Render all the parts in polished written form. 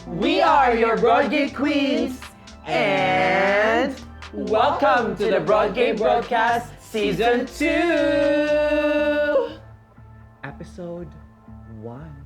We are your Broadgate Queens, and welcome to the Broadgate Broadcast Season 2! Episode 1.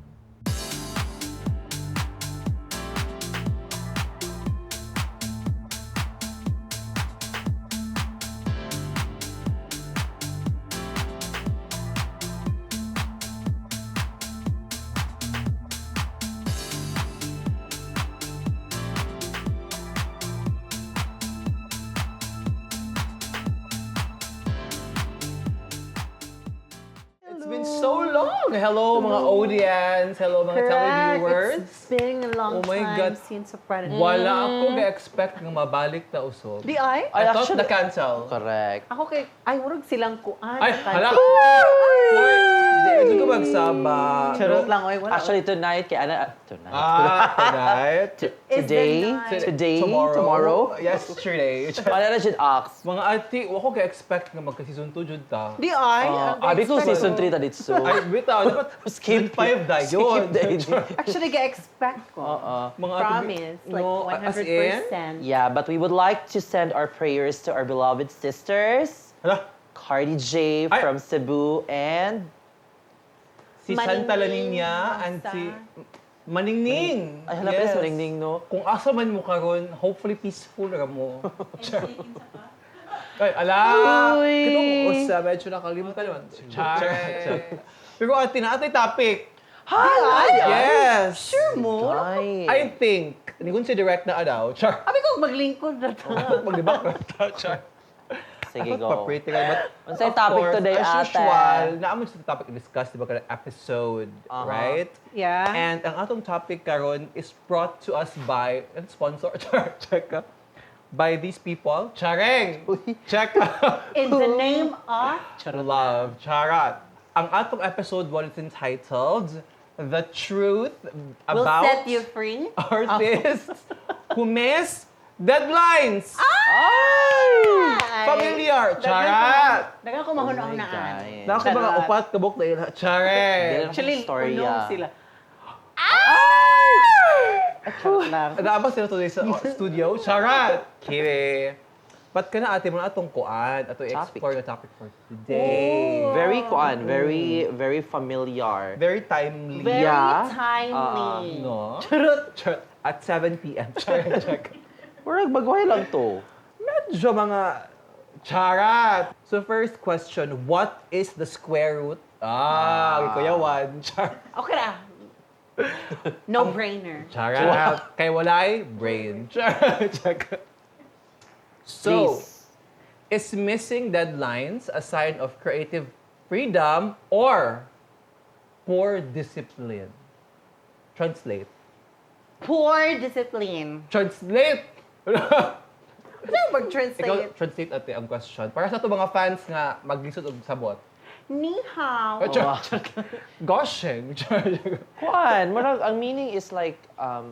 It's been so long! Hello, mga audience! Hello, mga televiewers! It's been a long Oh my time God. since Soprano. Wala ako ga-expect nga mabalik na usog. Di ay? I thought Actually- na-cancel. Correct. Ako kay, ay, murag silang kuan. Ay, hala! Hoy! Di ko magsaba. Charot lang, oy. Wala. Actually, tonight, kay Ana, tonight. Ah, tonight. Is the Today, night. today, Tomorrow. tomorrow. Yesterday. Wala na siya, ox. Mga ati, wako ka-expect nga magka-season 2 jud ta. Di ay? Ah, abi ko season 3 ta dito. Ay, bitaw. Dapat Skip. season 5 da yun. Skip the Actually, ga-expect ko. Mga ati, Promise. Like, no, as in? 100%. Yeah, but we would like to send our prayers to our beloved sisters, Hala, Cardi J Ay. from Cebu and si Santa La Maningning Niña and sa- si Maningning. Ay, hala yes. Maningning, no? Kung asa man mo karon, hopefully peaceful ra mo. Ay, ala! Uy! Kitong usa, medyo nakalimutan naman. Char. Pero ate, na ate topic. Hi! Yes! Sure mo? Ay. I think, ni kung si direct na adaw. Char. Abi ko, maglingkod na to. Maglibak na ta, char. Sige, Ako go. pa-pretty ka, but Unsay of topic course, today, as ate? usual, naamon sa topic discuss, di ba, kada episode, right? Yeah. And ang atong topic karon is brought to us by, and sponsor, char, check ka, by these people. Chareng! Check In the name of... Love. Charat. Ang atong episode 1 is entitled, The Truth Will About set you free. Artists Who Miss Deadlines! Ay! Familiar! Charat! Dagan ko mahunong Oh my naan. God. Nako mga Charot. upat kabuk na ila. Chareng! Actually, Storya. unong sila. Ay! Charot lang. Naaba sila today sa studio. Charat! Kire. Ba't ka na ate mo na atong kuan? Ato i-explore the topic for today. Very kuan, very, very familiar. Very timely. Very Yeah. timely. No? Charot. Charot. At 7 p.m. Charot. Check. Murag bagway lang to. Medyo mga charat. So first question, what is the square root? Ah, Kuya Juan. Char. Okay na. No-brainer. Charat. Kay walay brain. Charot. Check. So, Please. is missing deadlines a sign of creative freedom or poor discipline? Translate. Poor discipline. Translate! Ano mag-translate? Ikaw, translate ate ang question. Para sa ato mga fans nga maglisod og sabot. Ni hao. Oh. Goshing. Kuan, murag ang meaning is like oh,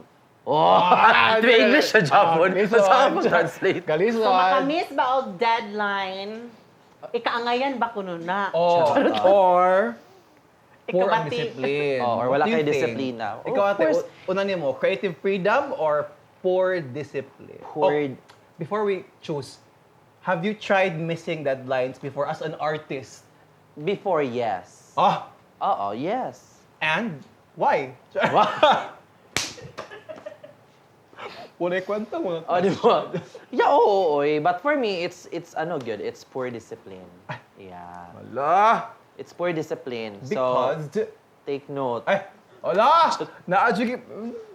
di ba English siya Japon? Ah, Saan mo translate? Galisod. So, makamiss ba og deadline? Ikaangayan ba kuno na? Oh, or poor ang Ikabati. discipline. Oh, or What wala do you kay think? disiplina. Oh, Ikaw of ate, course. una nimo, creative freedom or poor discipline? Poor- Oh, before we choose, have you tried missing deadlines before as an artist? Before, yes. Ah, Oo, yes. and why? Wala kwenta mo. Oh, di ba? Yeah, oo, oo, eh. But for me, it's ano good, it's poor discipline. Yeah. Wala. It's poor discipline. So, Because, take note. ay, wala! Naadyo,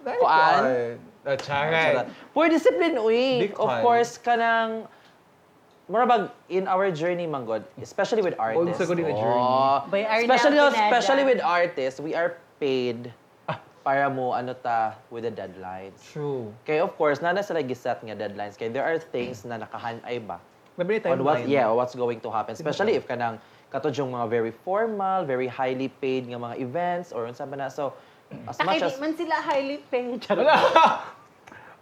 Kuan? Charay. Poor discipline, uy. Because- Of course, kanang mura bag in our journey man god, especially with artists. Unsa gud nga journey? Oh, By Arnel especially Pineda. especially with artists, we are paid para mo ano ta with the deadlines. True. Kay of course, na na sila giset nga deadlines kay there are things na nakahanay ba Mabili on what timeline. yeah, what's going to happen, especially if kanang katod yung mga very formal, very highly paid nga mga events or unsa man na. So as much Ay, as di man sila highly paid. Charot. Wala.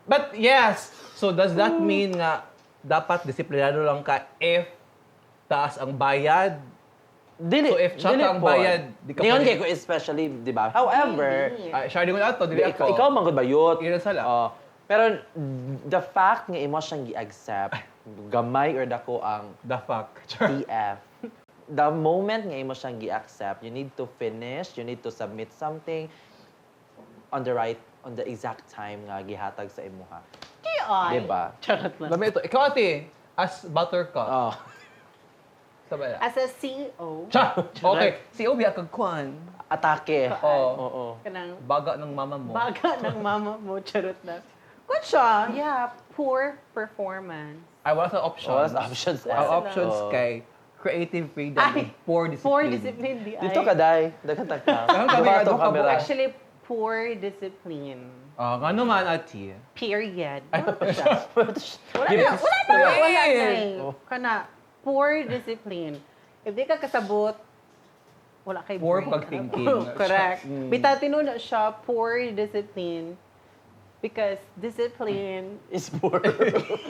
But yes, so does that mean nga dapat disiplinado lang ka if taas ang bayad? Dili, So if siya dili ang po. bayad, di ka Ningon pwede. kay ko especially, di ba? However, Dili. Ay, siya ko na ato, dili ikaw, ako. ikaw man gud bayot. Ira sala. Oo. Pero the fact nga imo siyang gi-accept, gamay or dako ang The fuck. Char. TF. The moment nga imo siyang gi-accept, you need to finish, you need to submit something on the right, on the exact time nga gihatag sa imuha. Di ay. Diba? Charot lang. Lami ito. Ikaw ate, as buttercup. Oh. Sabay na. As a CEO, Cha! Okay. Si Obi akagkuan. Atake. Oo. Oo. kanang Baga ng mama mo. baga ng mama mo, charot na. Good siya. Yeah, poor performance. Ay, wala sa options. Wala sa options, eh. Ang options Oo. kay creative freedom Ay, and poor discipline. Poor discipline, di ay. Dito ka, Day. Daghan ka. Daghan Diba kamera, itong doon ka camera? Actually, poor discipline. Ah, nga naman, ate. Period. Wala pa siya. Wala na, wala na, wala na. eh. Kana, poor discipline. If di ka kasabot, wala kay Poor brain. pag-thinking. Correct. Bitaw tinuno siya, poor discipline. Because discipline Is poor. is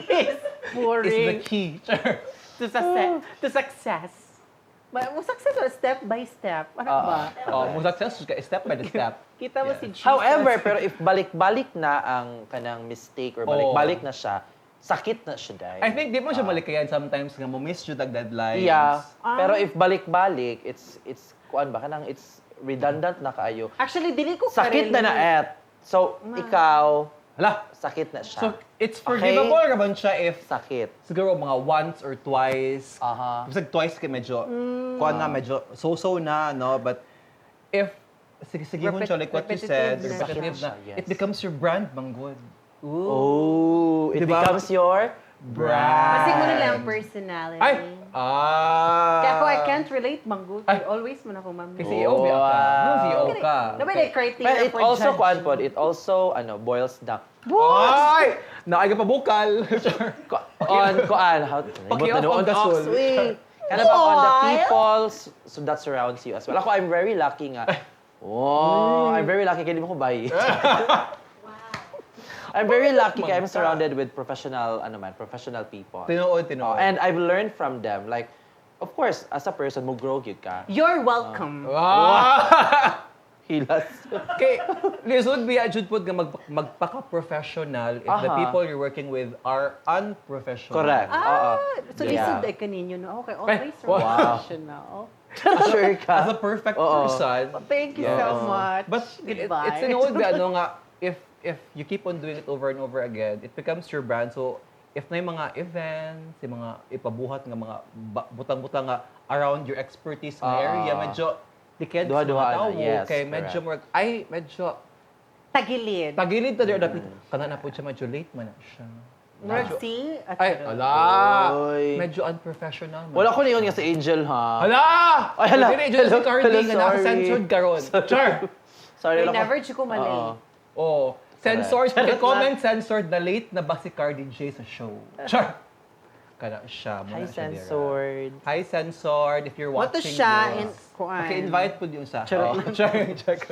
Is the boring key. Char. to success. To success. But success or step by step. Ano ba? Oh, mo success ka step by the step. Kita mo Yes. si Jesus. However, pero if balik-balik na ang kanang mistake or balik-balik na siya, sakit na siya, Day. I think di mo siya malikayan sometimes nga mo miss yung deadlines. Yeah. Ah. Pero if balik-balik, it's kuan ba kanang it's redundant na kaayo. Actually, dili ko Sakit na na ka-relate. et. So ikaw, Hala. sakit na siya. So, it's forgivable okay. raman siya if Sakit. siguro mga once or twice. Aha. Bisag twice kay medyo, kuan na, medyo so-so na, no? But if, sige, sige siya, like what you said, Repetitive na repetitive siya. na, Yes. it becomes your brand, manggod. Oh, it Diba? becomes your Brand. Kasi mo na lang personality. Ay! Ah! Kaya ako, I can't relate, Manggo. Ay. Always mo na ako, ma'am. Kay CEO ba ka? Wow. No, CEO ka. Nabay na criteria But it for also judging. kuan pod, it also ano boils down. Ay! Naay ka pa bukal. On kuan how Paki-off ang gasol. Kana ba on the Why? people so that surrounds you as well. Ako I'm very lucky nga. Oh, I'm very lucky kay di mo ko bayi. I'm very lucky kay I'm surrounded with professional ano man, professional people. Tinuod, tinuod. Oh, and I've learned from them like of course as a person mo grow gyud ka. You're welcome. Wow! Hilas. Okay, lisod biya jud pod nga magpaka-professional if the people you're working with are unprofessional. Correct. Oo. Ah, so Yeah. lisod ay kaninyo, no? Okay, always Ay, wow. professional. Sure ka. As a perfect Oo. person. Thank you so much. But it, Goodbye. it's tinuod ba ano nga if you keep on doing it over and over again, it becomes your brand. So if na yung mga events, yung mga ipabuhat nga mga butang-butang nga around your expertise nga area, medyo diked sa mga Duha-duha na, tao. yes, kay medyo correct. more, ay, medyo Tagilid. tagilid ta diri dapat kana na po siya medyo late man na siya. Murag si... at Ay, charot. ala. Oy. Medyo unprofessional. Man. Wala ko ningon nga si Angel ha. Hala! Ay, hala. Dili, dyan si Hello, Cardi hello, nga naka-censored karon. Char! Sorry Ay, lang. never ko malay. Oo. Oh, censored. Comment censored na late na ba si Cardi J sa show? Char! Kana siya. Muna Hi, siya dira. censored. Hi, censored. If you're What to watching siya this. in kuan. Okay, invite po yung sa. Charot Oh, Char, check.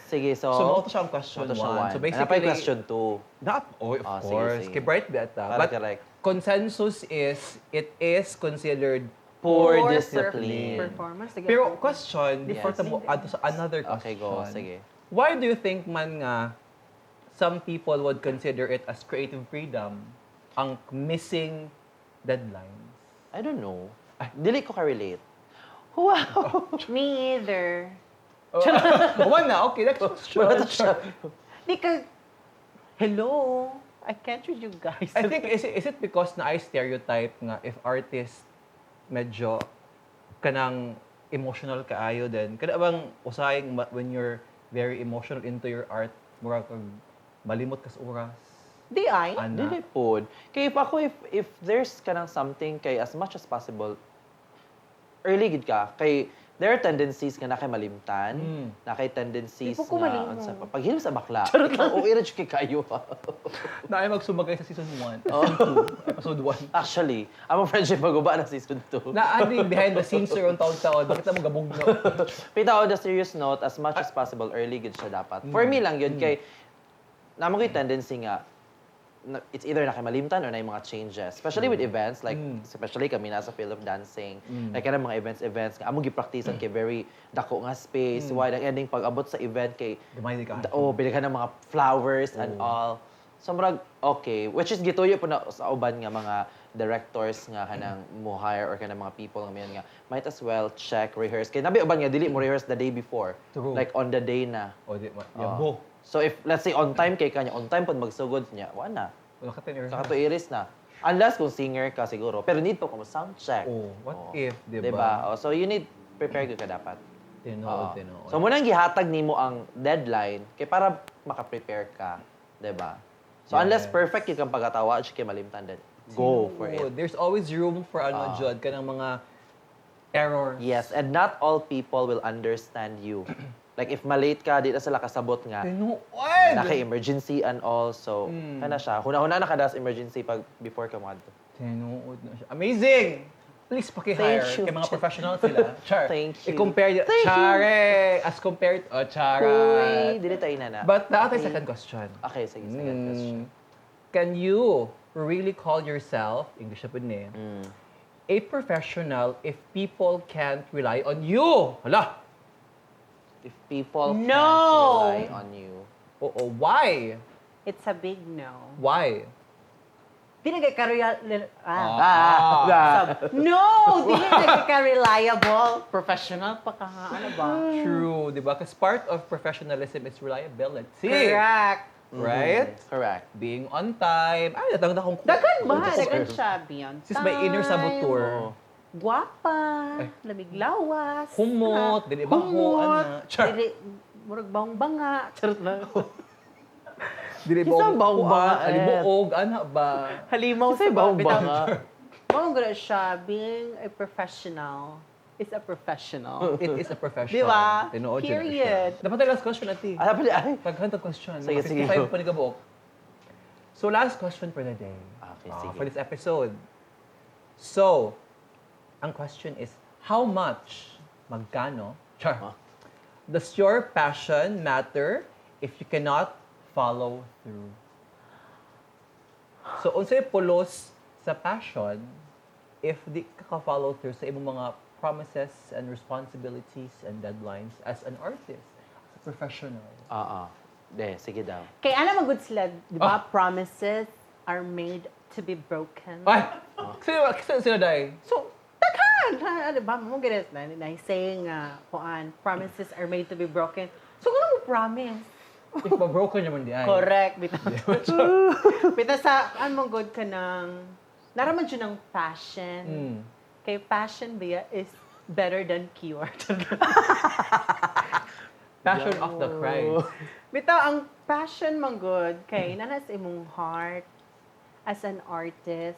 Sige, so... So, mao to siya ang question Mao to siya one. one. So, Ano pa basically... yung question two? Not, oh, of Ah, sige, course. sige. Kay Bright Beta. Correct, But correct. consensus is, it is considered Poor Poor discipline. Performance. Sige. Pero question, before Yes. tamo add sa another question. Okay, go. Sige. Why do you think man nga some people would consider it as creative freedom ang missing deadlines? I don't know. Dili ko ka-relate. Wow! Me either. One na, okay, next question. Wala to siya. Di ka... Hello? I can't read you guys. I think, is it because na I stereotype nga if artist medyo kanang emotional kaayo din. Kada bang usay when you're very emotional into your art, mura kag malimot kas oras. Di ay? Ana. Dili pod. Kay if ako, if there's kanang something kay as much as possible, early gid ka. Kay there are tendencies nga na kay malimtan, na kay tendencies Di po ko nga malimot. unsa pa. Paghilom sa bakla. Oo, ira jud kay kayo. Na ay magsumagay sa season 1, season 2, episode 1. Actually, among friendship maguba na season 2. Na ani behind the scenes sir on taon-taon, bakit na mo gabugno? Pero on the serious note, as much as possible, early gid siya dapat. For me lang yun, kay namo ko'y tendency nga, it's either nakamalimtan or na yung mga changes. Especially with events, like, especially kami nasa field of dancing. Like, kanang mga events, nga among gipracticean kay very dako nga space, wide ang ending pag abot sa event kay Gamay di ka. Oh, binigyan ng mga flowers and all. So murag okay, which is gituyo po na sa uban nga mga directors nga kanang mo hire or kanang mga people nga mayan nga might as well check rehearse kay nabi uban nga dili mo rehearse the day before. True. Like on the day na. O di ma. Oh. Yabo. So if let's say on time kay kanya, on time pod magsugod niya, wa na. Wala ka tinir. Saka to iris na. Unless kung singer ka siguro, pero need pa ko mo sound check. Oh, what Oh. if, di ba? Diba? Oh, so you need prepare ka dapat. Tinuod, Oo. tinuod. So munang gihatag nimo ang deadline kay para maka-prepare ka, 'di ba? So unless Yes. perfect gyud kang pagatawa, siya kay malimtan then go for Tinuod. it. There's always room for ano, jud, kanang mga errors. Yes, and not all people will understand you. Like if malate ka, di na sila kasabot nga. Tinuod! Naka emergency and all. So, kana siya. Huna-huna na kada sa emergency pag before ka moadto. Tinuod na siya. Amazing! Please paki-hire Thank you. kay mga professional sila. Char. Thank you. I-compare, Thank you. Chare! As compared, oh, chara. Uy, dili tayo na na. But naa tay second question. Okay, sige, second question. Can you really call yourself, English na po ni, a professional if people can't rely on you? Hala! If people No! can't rely on you. Oo, why? It's a big no. Why? Di na ka Ah. No! Di na ka reliable. Professional pa ka ha. Ano ba? True, di ba? Because part of professionalism is reliability. Correct. Right? Correct. Being on time. Ay, natangod akong... Daghan ba? Daghan siya. Beyond This is my inner time. saboteur. Guwapa. Lamig lawas. Humot, dili baho, Humot. ana. Char. Dili, murag bawang banga. Charot lang. Dili Kinsa ba bawang banga, eh? Alibuog, ana ba? Halimaw Kasi bawang banga. Bawang gana siya. Being a professional is a professional. It is a profession. Di ba? Tinuod yun na siya. Period. Dapat tayo last question, ati. Ah, dapat ay. Taghan tag question. Sige, Mga sige. 55 pa ni kabuok. So last question for the day. Okay, sige. For this episode. So, ang question is, how much, magkano, char, does your passion matter if you cannot follow through? So, unsay pulos sa passion if di ka follow through sa imong mga promises and responsibilities and deadlines as an artist, as a professional? Oo. De, sige daw. Kaya ano man good sila, di ba? Ah. Promises are made to be broken. Ay! Sino, Day? So, daghan! Ha, ano ba? Mo ganit na, na saying nga, kuan, promises are made to be broken. So, kung ano mo promise? If ma-broken naman di ay. Correct. Bitaw. Bitaw sa, ano mo good ka ng, naraman dyan ng passion. Kay passion biya is better than cure. Passion of the Christ. Bitaw, ang passion man good kay nanas imong heart as an artist,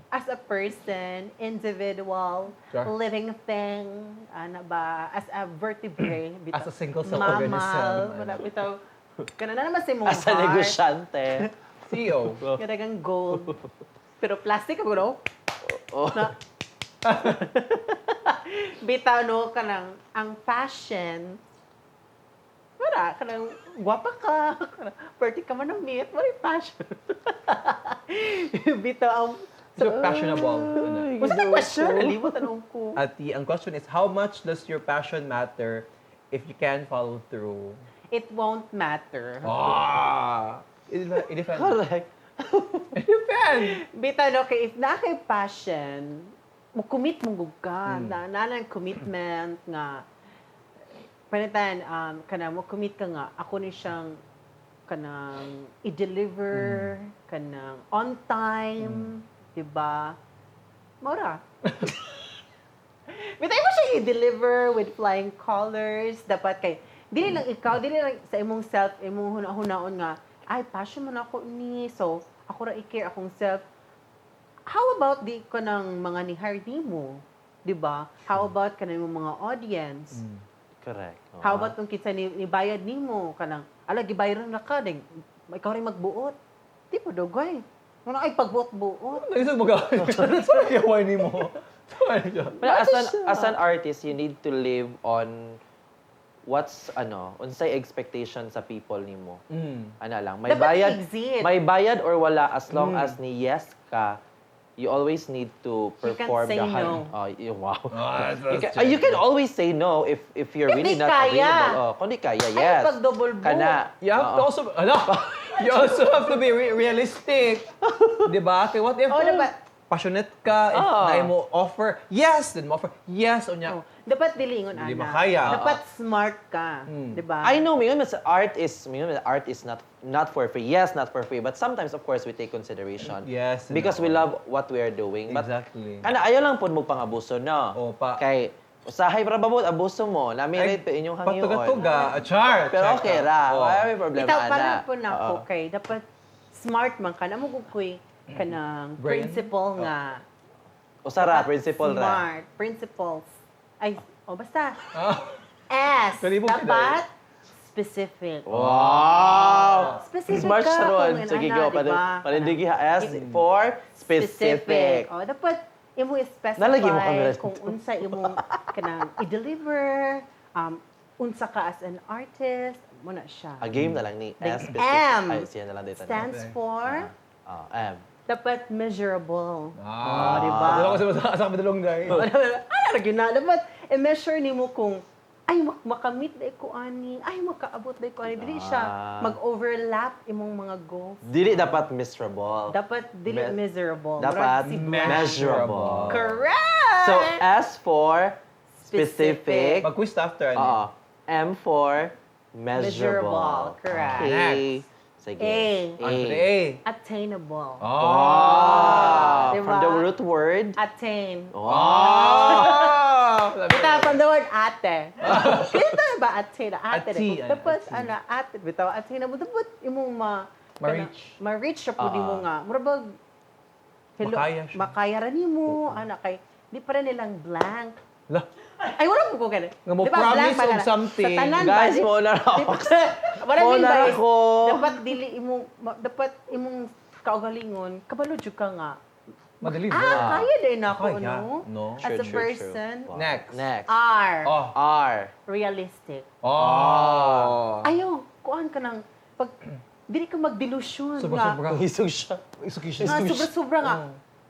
as a person, individual, Sure. living thing, ano ba, as a vertebrae. Bitaw, As a single cell mammal, organism. Wala, bitaw, kana na naman sa imong As a heart. negosyante. CEO. Kadagang gold. Pero plastic ako, no? Oh. Na. Bitaw, no, kanang, ang passion, wala, kanang, gwapa ka, kanang, pwerte ka man ng meat, wala yung passion. Bitaw, ang, So, passionable. Ano. what's the question? Nalimutan ko. Ati, ang question is, how much does your passion matter if you can follow through? It won't matter. Ah! It depends. Correct. It depends. Bitaw, no, kay if na kay passion, mo commit mo gud ka, na na commitment nga panitan kana mo commit ka nga ako ni siyang kanang i-deliver kanang on time, di ba? Mora. Bitaw mo siya i-deliver with flying colors, dapat kay dili lang ikaw, dili lang sa imong self, imong huna-hunaon nga, ay passion man ako ni, so ako ra i-care akong self. How about di ko ng mga ni-hire nimo? Di ba? How about kanang imong mga audience? Correct. Oo. How about kung kinsa ni bayad nimo kanang ala gibayaran na ka ding ikaw rin magbuot. Di po dugay. Ano ay pagbuot-buot. Naisip mo ka. Sorry, yaway ni mo. Sorry. But as an artist, you need to live on what's ano, unsay expectation sa people nimo. Ana lang, may Dapat bayad, exit. may bayad or wala, as long as ni yes ka, you always need to You can't perform say the no. Oh, wow. Ah, You can always say no if you're Hindi really not kaya. available. Oh, kung di kaya, Ay, yes. pag double book. Kana. You have to Oo. also, ano, you also have to be realistic. Di ba? Kaya what if Oh, dapat- passionate ka, if Oo. na mo offer, yes, then mo offer, yes, unya. Oh, dapat dili ingon Dili ana. makaya. Dapat smart ka, di ba? I know, mingon mas art is mingon mas art is not for free. Yes, not for free, but sometimes of course we take consideration. Yes, Because no. we love what we are doing. But Exactly. Kana ayaw lang pud mo pangabuso, no. Oo, pa. Kay usahay para babot abuso mo. Nami Ay, rate pa inyong hangyoon. Patuga-tuga, char. Pero char okay ka. ra, Oo. wala may problema Itaw ana. parang po na ako Oo. kay dapat smart man ka. Namo ko ko'y kanang Brain? principle nga. Usa ra Dapat principle ra. smart. Principles. Ay, oh, basta. Ah. S. Kalibog ka Dapat specific. Wow! Specific Smart ka siya ron. kung Sige, inana, go. di ba? Panindigi ha. S for specific. Oh, dapat imo i-specify Nalagay mo camera kung unsa imong kanang i-deliver, unsa ka as an artist, mo na siya. A game na lang ni The S specific. M Ay, siya na lang dito. stands for Ah, M. dapat measurable. Ah, Oh, di ba? Wala ko sa sa padulong dai. Ano lagi na dapat i-measure nimo kung ay makamit day ko ani, ay makaabot day ko ani, dili siya Ah. mag-overlap imong mga goals. Dili dapat miserable. Dapat dili miserable. Dapat Murag si blank. measurable. Correct. So, S for specific. Mag-quiz after ano. Oo. M for measurable. Measurable, correct. Okay. Sige. A. Ano pa A? Attainable. Oh. Ah, Diba? From the root word. Attain. Oh. Ah! Bitaw from the word ate. Kita ba attain? Ate. Ati, Ate. Tapos ati. ano, ate bitaw attainable. Dapat imong ma Ma-reach. Ma-reach siya pud Ah. nimo nga. Mura bag hello, Makaya siya. Makaya ra nimo ana kay di pa rin nilang blank. La. Ay, wala po ko gani. Nga mo Di ba, promise blank ba of na? something. Sa tanan ba? Guys, mo na Di ako. ba? Wala Mo din na ba is, ako. dapat dili imong dapat imong kaugalingon kabalo jud ka nga. Madali. Ah, kaya din ako, Kaya, no? no? As a True, true, true. person. Wow. Next. Next. R. Oh. R. Realistic. Oh. Ayaw, kuan ka ng, pag, dili ka mag-delusion nga. Sobra-sobra. Isog siya. Isukisyon. Nga, sobra-sobra nga.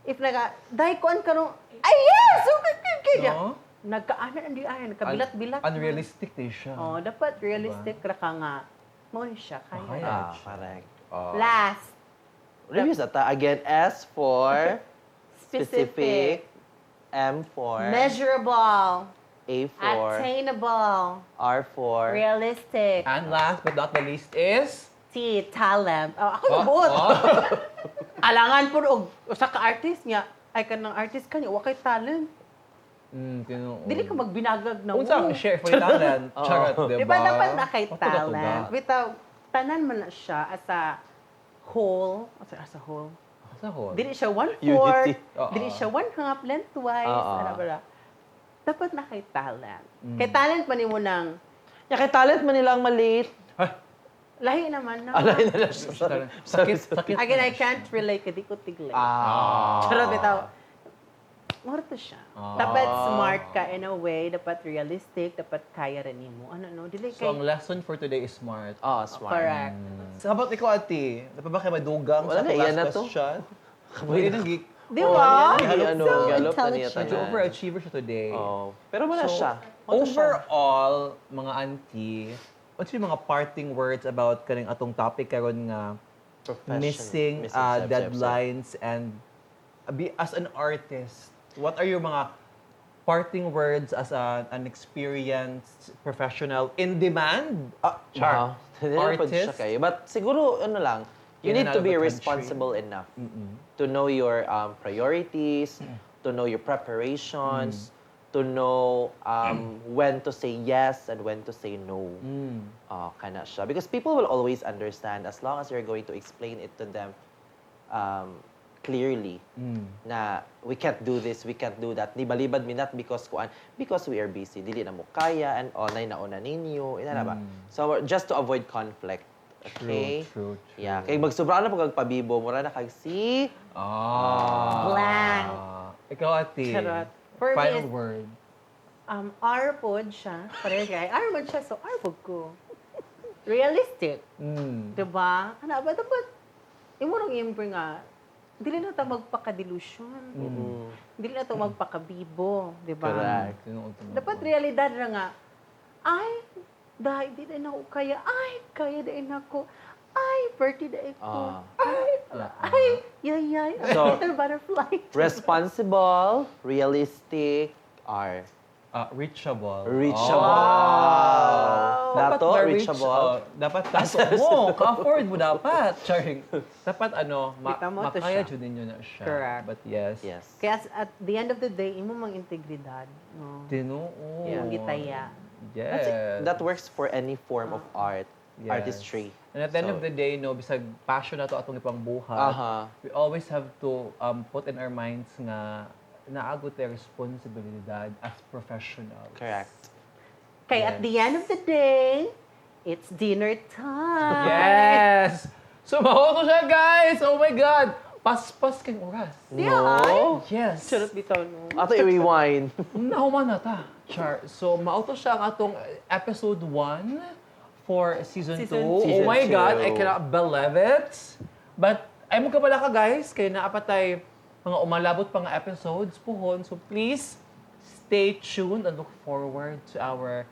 If naga, dahil kuan ka nung, ay yes! Okay, okay, okay. No? Nagkaana, hindi ay, nagkabilat-bilat. Unrealistic din siya. Oh, dapat realistic ra ka nga. Mao ni siya, kaya. Makaya. Ah, correct. Oh. Last, Review sa ta. Again, S for specific. M for Measurable. A for Attainable. R for Realistic. And last but not the least is... T, talent. Oh, ako Oh, yung buot. oh. Alangan po og usa ka artist niya. Ay kanang artist kanya wa kay talent. Tinuod. Dili ka magbinagag na. Unsa ang "Oh." share for talent? Charot, diba? Di ba dapat na kay Patuga-tuga. talent? Bitaw tanan man na siya as a whole, as a whole. Sa whole. Dili siya one Unity. fourth, Oo. dili siya one half lengthwise, Oo. ano ba na? Dapat na kay talent. Kay talent man nimo nang Ya, kay talent man nilang maliit. Ay, lahi naman na. Alay na lang siya. Sorry. sakit, sakit. Again, I can't relate kay di ko tiglay. Ah. Charot bitaw. Mura to siya. Ah. Dapat smart ka in a way, dapat realistic, dapat kaya rin nimo. Ano no, dili So, kay ang lesson for today is smart. Oh, smart. Correct. So, how about ikaw, ate? Dapat ba kayo madugang Wala sa na, atong iyan last na to. question? Kaboy na geek. Di ba? Hindi, ano, So galop na niya intelligent. Medyo tanan. overachiever siya today. Oh. Pero wala So, siya. Wala siya. Overall, mga auntie, what's yung mga parting words about kaning atong topic karon nga Profession- missing, missing step, step, step. deadlines and be as an artist, what are your mga parting words as an experienced professional in demand? Char. Wow. Hindi na po siya Artist? kayo. But siguro, ano lang, you In need and to out of be the country. responsible enough to know your priorities, to know your preparations, to know when to say yes and when to say no. Kana siya. Because people will always understand as long as you're going to explain it to them clearly na we can't do this, we can't do that. Ni balibad mi not because kuan, because we are busy. Dili na mo kaya and all na nauna ninyo. Ina na ba? So just to avoid conflict. Okay? True, true, true. Yeah, kay magsobra na pag pabibo, mura na kag si Ah. Blank. Ikaw, ate. Charot. For me, Final is- word. R pod siya. Pareho kay R man siya, so R pod ko. Realistic. Diba? Ana ba dapat imo rong imbre nga dili na ta magpaka-delusion. Dili na ta magpakabibo, diba? Correct. Tinuod, tinuod. Dapat realidad ra nga ay dahil di na ako kaya, ay kaya di na ako, ay birthday di ko. Ay, ay, yay, yay, So- little butterfly. Responsible, realistic, R. Ah, reachable. Reachable. Oh. Dapat Dato, ba reach, reachable. oh, dapat dato mo. Ka-afford mo dapat. Charing. Dapat ano, Kita mo to makaya siya. jud ninyo na siya. Correct. But yes. Yes. Kaya at the end of the day, imo mang integridad. No? Tinuod. Imong gitaya. Yes. That's it. That works for any form of art, Yes. artistry. And at the end So- of the day, no, bisag passion na to atong ipangbuhat, we always have to put in our minds nga naagot tayo responsibilidad as professionals. Correct. Kaya at the end of the day, it's dinner time. Yes! So, mao ko siya, guys! Oh my God! Paspas kay oras. No. Yes. Charot bitaw, no? Ato i-rewind. Nahuman na ta. Char. So, mao to siya ang atong episode 1 for season 2. Season Oh Season my God, 2. I cannot believe it. But, ay mo kabala ka, guys, kay naapatay mga umalabot pa nga episodes puhon. So, please, stay tuned and look forward to our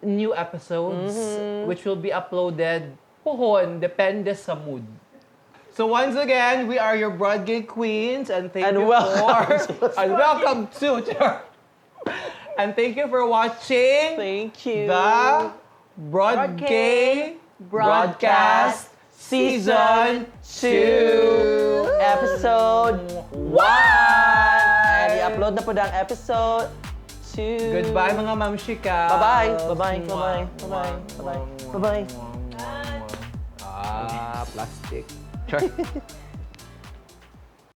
new episodes, which will be uploaded puhon, depende sa mood. So once again, we are your Broadgate Queens, and thank And you welcome for and welcome to and thank you for watching Thank you. the Broadgate Broadcast Season 2 Episode 1! And i-upload na po ang episode 2. Goodbye, mga mamshika. Bye-bye. Bye-bye. Bye-bye. Bye-bye. Bye-bye. Bye-bye. Ah, plastic. Char.